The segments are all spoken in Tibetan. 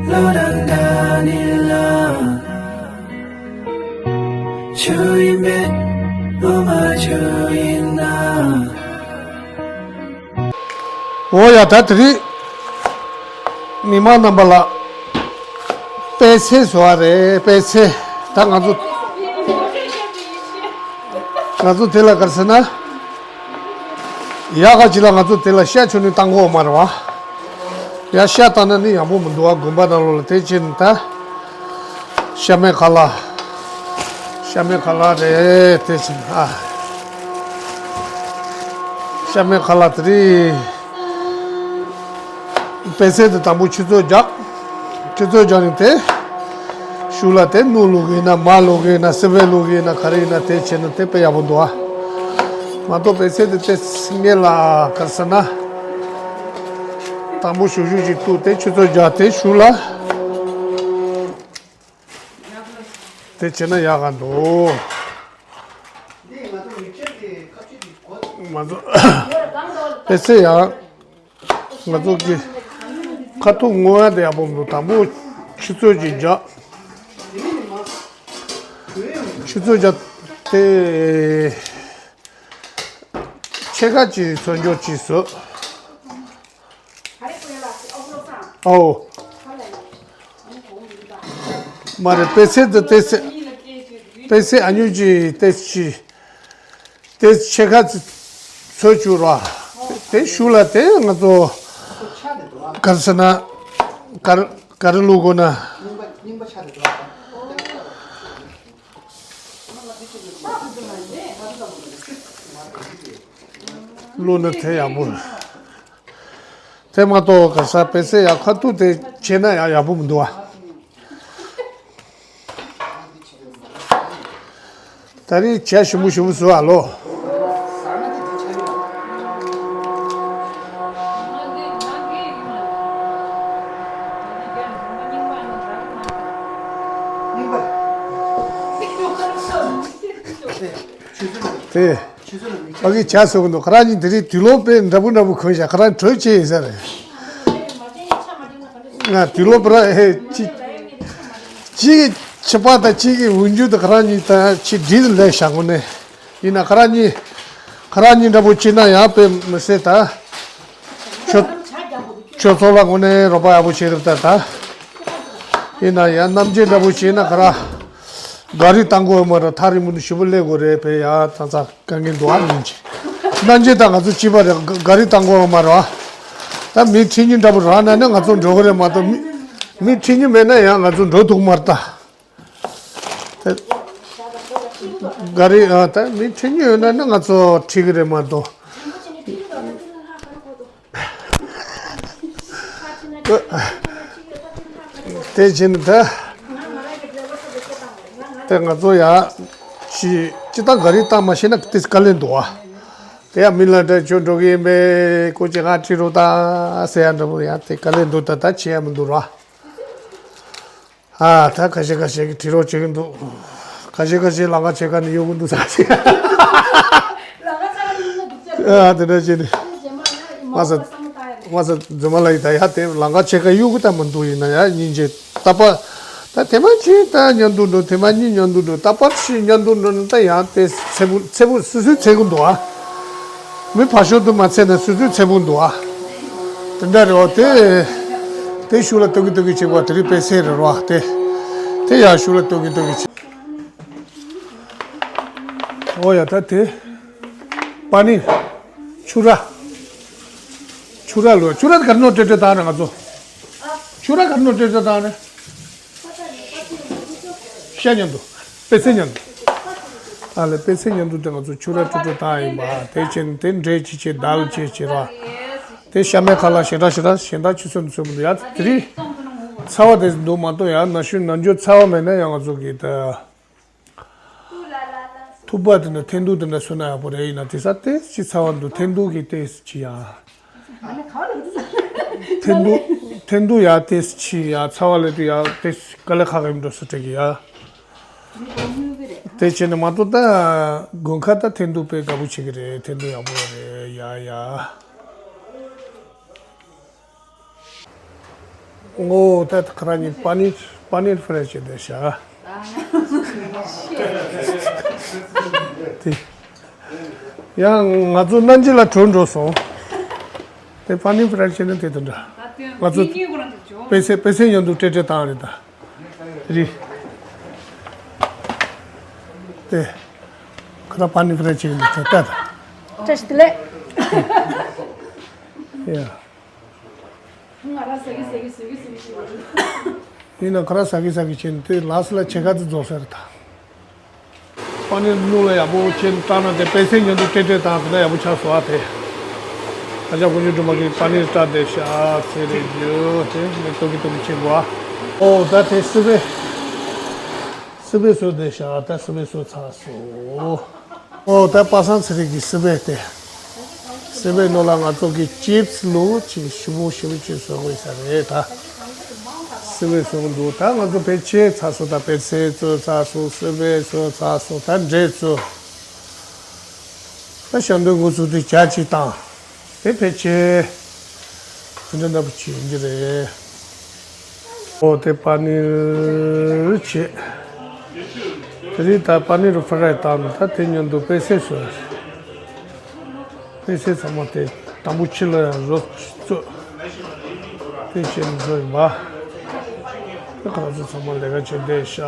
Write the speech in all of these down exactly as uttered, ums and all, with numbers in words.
བློ་རང་འདྲ་ནི་ལ། ཆུ་ཡིན་མེད་བློ་མ་ཆུ་ཡིན་ན། འོ་ཡ། ད་དེ་རིང་མི་མང་རྣམ་པ་ལ་པད་ཚལ་བཟོ་བ་རེད། པད་ཚལ། ད་ང་ཚོ་ང་ཚོ་དེ་ལ་ག་རེ་ཟེར་ན། ཡག་ག་ཅིག་ལ་ང་ཚོ་དེ་ལ་ཤ་ཆུ་ནི་བཏང་གོ་མ་རེད་བ། ཡ། ཤ་བཏང་ན་ནི་ཡག་པོ་མི་འདུག་བ། དགོན་པ་ནང་ལོགས་ལ། དེ་ཕྱིན་ད་ཤ་མེད་ཁ་ལག་ཤ་མེད་ཁ་ལག་རེད། དེ་ཕྱིན་ཨ། ཤ་མེད་ཁ་ལག་དེ་རིང་། པད་ཚལ་དེ་དང་པོ་ཆུ་ཚོད་བརྒྱབ། ཆུ་ཚོད་བརྒྱབ་ནས་དེ་ཤུགས་ལ་དེ་སྣུམ་བླུག་གི་ཡིན་ན། མར་བླུག་གི་ཡིན་ན། སིལ་བས་བླུག་གི་ཡིན་ན། ག་རེ་ཡིན་ན་དེ་བྱས་ན་དེ་དཔེ་ཡག་པོ་འདུག་ཨ། མ་གཏོགས་པད་ཚལ་དེ་དེ་སྔས་ལ་ག་རེ་ཟེར་ན། དང་པོ་ཞུ་ཞུ་ཞིག་བཏུགས་ཏེ་ཆུ་ཚོད་བརྒྱབ་སྟེ་ཤུགས་ལ་དེ་བྱས་ན་ཡག་ག་འདུག་མ་གཏོགས། པད་ཚལ་ཡང་ང་ཚོ་གི་ཁ་ཐུག་བརྔོ་ཡ་དེ་ཡག་པོ་མི་འདུག་དང་པོ་ཆུ་ཚོད་ཅིག་བརྒྱབ། ཆུ་ཚོད་བརྒྱབ་སྟེ་ཕྱེད་ཀ་ཅིག་ཚོད་འཇོག་ཅིག་བཟོས། ཨའོ། མ་རེད། པད་ཚལ་དེ་ཏོག་ཙམ། པད་ཚལ་ཨ་ཉུ་ཅིག་ཏོག་ཙམ། དེ་ཕྱེད་ཀ་ཚོད་བཅུག་རོགས། དེ་ཤུགས་ལ་དེ་ང་ཚོ་ག་རེ་ཟེར་ན། ག་རེ་ག་རེ་བླུག་དགོས་ན། བླུག་ན་དེ་ཡག་པོ་རེད། དེ་མ་གཏོགས་ག་ས་པད་ཚལ་ཡག་ཁ་ཐུག་དེ་བྱས་ན་ཡང་ཡག་པོ་མི་འདུག་ཨ། ད་རེས་བྱ་ཞིམ་པོ་ཞིམ་པོ་བཟོ་ཨ་ལོ། དེ། ཕ་གི་བྱ་བཟོ་གི་འདུག་ཁོ་རང་གཉིས་དེ་རིང་དུག་སློག་དཔེ་འདྲ་པོ་འདྲ་པོ་གོན་བཞག་ཁོ་རང་གྲོས་བྱེད་ཡིན་ས་རེད། ང་དུག་སློག་པ་ར་ཨེ་ཅི། གཅིག་གི་ཕྱི་པགས་དང་གཅིག་གི་འོག་འཇུག་དང་ཁོ་རང་གཉིས་ད་ཕྱི་འདྲིས་ལས་བཞག་གོ་ནས། ཡིན་ན་ཁོ་རང་གཉིས། ཁོ་རང་གཉིས་འདྲ་པོ་བྱེད་ན་ཡང་དཔེ་མི་སྲིད་ད། ཁྱོད། ཁྱོད་ཚོ་ལ་དངོས་གནས་རོགས་པ་ཡག་པོ་བྱེད་རེད་ད་ད། ཡིན་ན་ཡང་རྣམ་འགྱེད་འདྲ་པོ་བྱེད་ན་ག་ར། ག་རི་བཏང་དགོས་མ་རེད། ཐག་རིང་པོ་ནས་ཞིབ་པོ་སླེབས་དགོས་རེད། དཔེ་ཡག་ཙང་ཙང་དཀའ་ངལ་འདུག་ཨ་ཉིན་གྱི། རྣམ་འགྱེད་དང་ང་ཚོ་གཅིག་པ་རེད། ག་ག་རི་བཏང་དགོས་མ་རེད་ཨ། ད་མི་ཁྲིད་མཁན་འདྲ་པོ་རག་ན་ནི་ང་ཚོ་འགྲོ་གི་རེད་མ་གཏོགས་མི། མི་ཁྲིད་མཁན་མེད་ན་ཡང་ང་ཚོ་འགྲོ་ཐུབ་མ་རེད་ད། ག་རེ་ཨ་ད་མི་ཁྲིད་མཁན་ཡོད་ན་ནི་ང་ཚོ་ཁྲིད་ཀྱི་རེད་མ་གཏོགས། དེ་བཞིན་ད། དེ་ང་ཚོ་ཡ། ཅི་ཅི་ད་ག་རེ་བཏང་མ་ཤེས་ན་དེ་དཀའ་ལས་འདུག་ཨ། དེ་ཡ་མི་ལ་འདྲ་ཁྱོད་འགྲོ་གི་ཡིན་པས་སྐུ་མཁྱེན་ང་ཁྲིད་རོགས་ད་ཟེར་ཡ་འདྲ་པོ་ཡ་དེ་དཀའ་ལས་འདུག་ད་ད་བྱེད་ཡ་མི་འདུག་ར། ཨ་ད་ཁ་ཤས་ཁ་ཤས་ཀྱིས་དྲི་རོགས་བྱེད་ཀྱི་འདུག་ཁ་ཤས་ཁ་ཤས་ལམ་ཁ་ཕྱེད་ཀ་ནས་གཡུག་གི་འདུག་ས་ཞིག་ཨ་དེ་འདྲ་བྱས་ནས། མ་ས། མ་ས་རྫུན་མ་ལ་ཡི་ད་ཡ་དེ་ལམ་ཁ་ཕྱེད་ཀ་གཡུག་གི་ད་མི་འདུག་ཡིན་ན་ཡ་སྙིང་རྗེ་ད་པ། ད་དེ་མ་གཅིག་ད་མཉམ་དུ་འགྲོ། དེ་མ་གཉིས་མཉམ་དུ་འགྲོ། ད་པ་ཕྱིས་མཉམ་དུ་འགྲོ་ན་ད་ཡང་དེ་ཚེ་བུ་ཚེ་བུ་སུ་སུའི་ཚེ་གུ་འདུག་ཨ། མི་ཕར་ཕྱོགས་དུ་མ་ཚད་ན་སོ་སོའི་ཚེ་བུ་འདུག་ཨ། དེ་འདྲ་རེད་བ། དེ། དེ་ཤུགས་ལ་གཏོང་གི་གཏོང་གི་བྱེད་པ་དེ་རིགས་པའི་སེམས་རེད་བ་དེ། དེ་ཡང་ཤུགས་ལ་གཏོང་གི་གཏོང་གི་བྱེད། ཨོ་ཡ་ད་དེ། པ་ནི། ཆུ་ར། ཆུ་ར་ལོ་ཆུ་ར་གར་ནོ་ཏྲེ་ཏྲེ་བཏང་ན་ང་ཚོ། ཆུ་ར་གར་ནོ་ཏྲེ་ཏྲེ་བཏང་ན། ཤ་མཉམ་དུ། པད་ཚལ་མཉམ་དུ། ཨ་ལས་པད་ཚལ་མཉམ་དུ་དེ་ང་ཚོ་ཆུ་ར་ཁྲུ་ཁྲུ་བཏང་ཡིན་པ། དེ་བྱས་ནས་དེ་འབྲས་ཅིག་བྱས་དལ་ཅིག་བྱས་ར། དེ་ཤ་མེད་ཁ་ལག་ཞེ་དྲག་ཞེ་དྲག་གཞན་དག་ཆུ་ཚོད་འདི་ཚོད་མི་འདུག་ཡ། དེ་རིང་ཚ་བ་དེ་འདུག་མ་གཏོགས་ཡ་ན་གཞོན་ན་གཞོན་ཚ་བ་མེད་ན་ཡང་ང་ཚོ་གི་ད། ཐུག་པ་དེ་འདྲ་འཐེན་ཐུག་དེ་འདྲ་བཟོས་ན་ཡག་པོ་རེད། ཡིན་ན་དེ་ས་ཏེས་ཅིག་ཚ་བ་འདུག་འཐེན་ཐུག་གི་ཏེས་ཅིག་ཡ། འཐེན་ཐུག་འཐེན་ཐུག་ཡ་ཏེས་ཅིག་ཡ་ཚ་བ་ལས་དུ་ཡ་ཏེས་དཀའ་ལས་ཁག་གི་འགྲོ་སུ་དྲེག་གི་ཡ། དེ་བྱས་ནས་མ་གཏོགས་ད་དགུན་ཁ་ད་འཐེན་ཐུག་དཔེ་དགའ་པོ་བྱེད་ཀྱི་རེད། འཐེན་ཐུག་ཡག་པོ་རེད་ཡ་ཡ། ངོ་ད་ཁ་ར་ཉིན་པ་ནིར་པ་ནིར་ཕི་རའི་བྱས་བསྡད་ཤག་དེ། ཡང་ང་ཚོ་སྣ་འཇིག་ལ་བྲོས་འགྲོ་སོང་། དེ་པ་ནིར་ཕི་རའི་བྱས་ན་དེ་དང་འདྲ། ང་ཚོ་པེ་སེ་པེ་སེ་མཉམ་དུ་སྤྲད་སྤྲད་བཏང་རེད་ད། རེད། དེ། ཁ་ར་པ་ནིར་ཕི་རའི་བྱས་ན་དེ་ལྟ་ད། བཀྲ་ཤིས་བདེ་ལེགས། ཡ། ང་ར་ཟ་གི་ཟ་གི་ཟ་གི་ཟ་གི་ཟ་གི། ཡིན་ན་ཁ་ར་ཟ་གི་ཟ་གི་བྱས་ན་དེ་ལགས་སོ་ལ་ཕྱེད་ཀ་དེ་རྫོགས་ས་རེད་ད། པ་ནིར་སྣུམ་ལ་ཡག་པོ་བྱས་ནས་བཏང་ན་དེ་པེ་སེ་མཉམ་དུ་སྤྲད་སྤྲད་བཏང་དེ་ན་ཡག་པོ་ཆགས་སོང་ཨ་དེ། ཨ་ཅག་དཀོན་མཆོག་སྒྲོལ་མ་གིས་པ་ནིར་སྤྲད་བསྡད་ཤག་ཟེར་རེད་རྒྱུ་དེ་ནས་ཏོག་གི་ཏོག་གི་བྱེད་དགོས་ཨ། ཨོ་ད་དེ་སི་པན། སི་པན་བཟོས་བསྡད་ཤག་ད་སི་པན་བཟོས་ཚར་སོང་། ཨོ་ད་པ་སངས་ཚེ་རིང་གི་སི་པན་དེ། སི་པན་ནང་ལ་ང་ཚོ་གི་ཅིབ་སི་ལུག་ཅིག་ཞིམ་པོ་ཞིམ་པོ་ཅིག་བཟོ་དགོས་ས་རེད་ད། སི་པན་བཟོ་གི་འདུག་ད་ང་ཚོ་ཕལ་ཆེར་ཚར་སོང་ད། པེ་སེ་བཟོས་ཚར་སོང་། སི་པན་བཟོས་ཚར་སོང་། ད་འབྲས་བཟོས། ད་ཞལ་འདོན་འགོ་ཚུགས་དུས་ཇ་གཅིག་བཏང་། དེ་ཕལ་ཆེར་དེ་འདྲ་འདྲ་པོ་ཅིག་ཡིན་གྱི་རེད། ཨོ་དེ་པ་ནིར་བྱས། དེ་རིང་ད་པ་ནིར་ཕི་རའི་བཏང་ནས་ད་དེ་མཉམ་དུ་པེ་སེ་བཟོས། པེ་སེ་ཚང་མ་དེ་དང་པོ་ཕྱི་ལ་ཡང་བཟོ་བཙོས། དེ་བྱས་ནས་བཟོས་ཡིན་པ། དེ་ཁོང་ཚོ་ཚང་མ་ལས་ཀ་བྱེད་བསྡད་ཤག་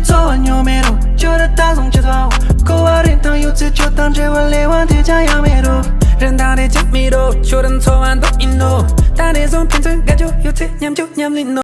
འཚོ་བ་ཉོ་མེད་རུང་ཁྱོད་རང་ད་བཟུང་ཅི་ཐོག་གོ་བ་རིན་ཐང་ཡོད་ཚད་ཁྱོད་དང་འབྲེལ་བ་ལས་དབང་དེ་ཅང་ཡང་མེད་རུང་རིན་ཐང་རེ་ཅང་མེད་རུང་ཁྱོད་རང་འཚོ་བ་འདུག་ཡིན་ནོ། ད་ནས་བཟུང་ཕན་ཚུན་དགའ་སྐྱོ་ཡོད་ཚད་མཉམ་སྐྱོ་མཉམ་ལེན་ནོ།